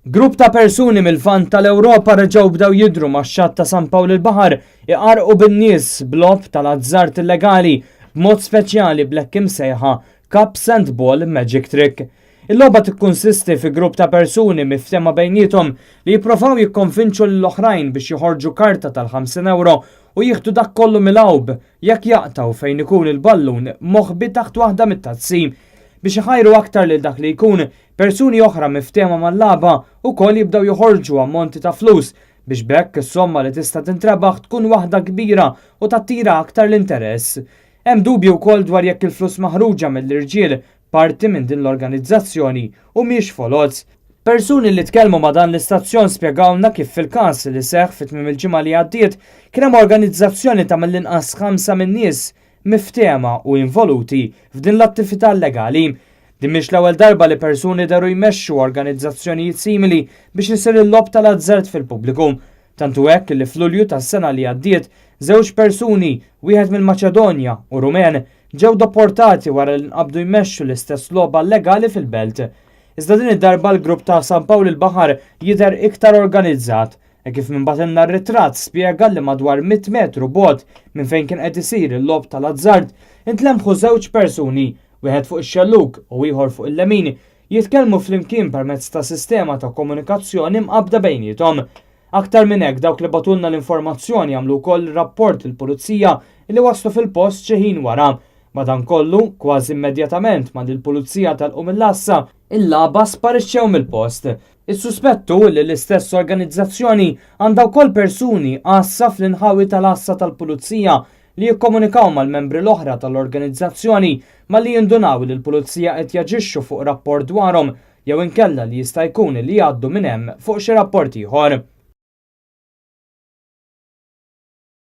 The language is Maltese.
Grupp ta' persuni mill-Lvant tal-Ewropa reġgħu bdew jidhru max-xatt ta' San Pawl il-Baħar iqarrqu bin-nies b'logħob tal-azzard illegali, b'mod speċjali bl-hekk imsejħa Cups and Ball Magic Trick. Il-logħba tikkonsisti fi grupp ta' persuni miftehma bejniethom li jipprovaw jikkonvinċu lill-oħrajn biex joħorġu karta tal-50 ewro u jieħdu dak kollu milgħub jekk jaqtgħu fejn ikun il-ballun moħbi taħt waħda mit-tazzi. Biex iħajru aktar lil dak li jkun, Persuni oħra miftehma mal-lagħba wkoll jibdew joħorġu ammonti ta' flus biex b'hekk is-somma li tista' tintrebaħ tkun waħda kbira u tattira aktar l-interess. Hemm dubji wkoll dwar jekk il-flus maħruġa mill-irġiel parti minn din l-organizzazzjoni humiex foloz. Persuni li tkellmu ma' dan l-istazzjon spjegawlna kif fil-każ li seħħ fi tmiem il-ġimgħa li għaddiet kien hemm organizzazzjoni ta' mill-inqas ħamsa min-nies miftehma u involuti f'din l-attività llegali. Din mhix l-ewwel darba li persuni dehru jmexxu organizzazzjonijiet simili biex isir il-logħob tal-azzard fil-pubbliku. Tant hu hekk li f'Lulju tas-sena li għaddiet, żewġ persuni, wieħed mill-Maċedonja u Rumen, ġew deportati wara li nqabdu jmexxu l-istess logħba llegali fil-belt. Iżda din id-darba l-grupp ta' San Pawl il-Baħar jidher iktar organizzat, Hekk kif min bagħtilna r-ritratt spjega li madwar 100 metru bogħod minn fejn kien qed isir il-logħob tal-azzard, intlemħu żewġ persuni, wieħed fuq ix-xellug u ieħor fuq il-lemin, jitkellmu flimkien permezz ta' sistema ta' komunikazzjoni mqabbda bejniethom. Aktar minn hekk dawk li bagħtulna l-informazzjoni għamlu wkoll rapport lill-Pulizija li waslu fil-post xi ħin wara. Madankollu, kważi immedjatament malli l-Pulizija telqu mill-għassa, il-lagħba sparixxew mill-post. Is-suspett hu li l-istess organizzazzjoni għandha wkoll persuni għassa fl-inħawi tal-għassa tal-pulizija li jikkomunikaw mal-membri l-oħra tal-organizzazzjoni malli jindunaw li l-pulizija qed jaġixxu fuq rapport dwarhom jew inkella li jista' jkun li jgħaddu minn hemm fuq xi rapport ieħor.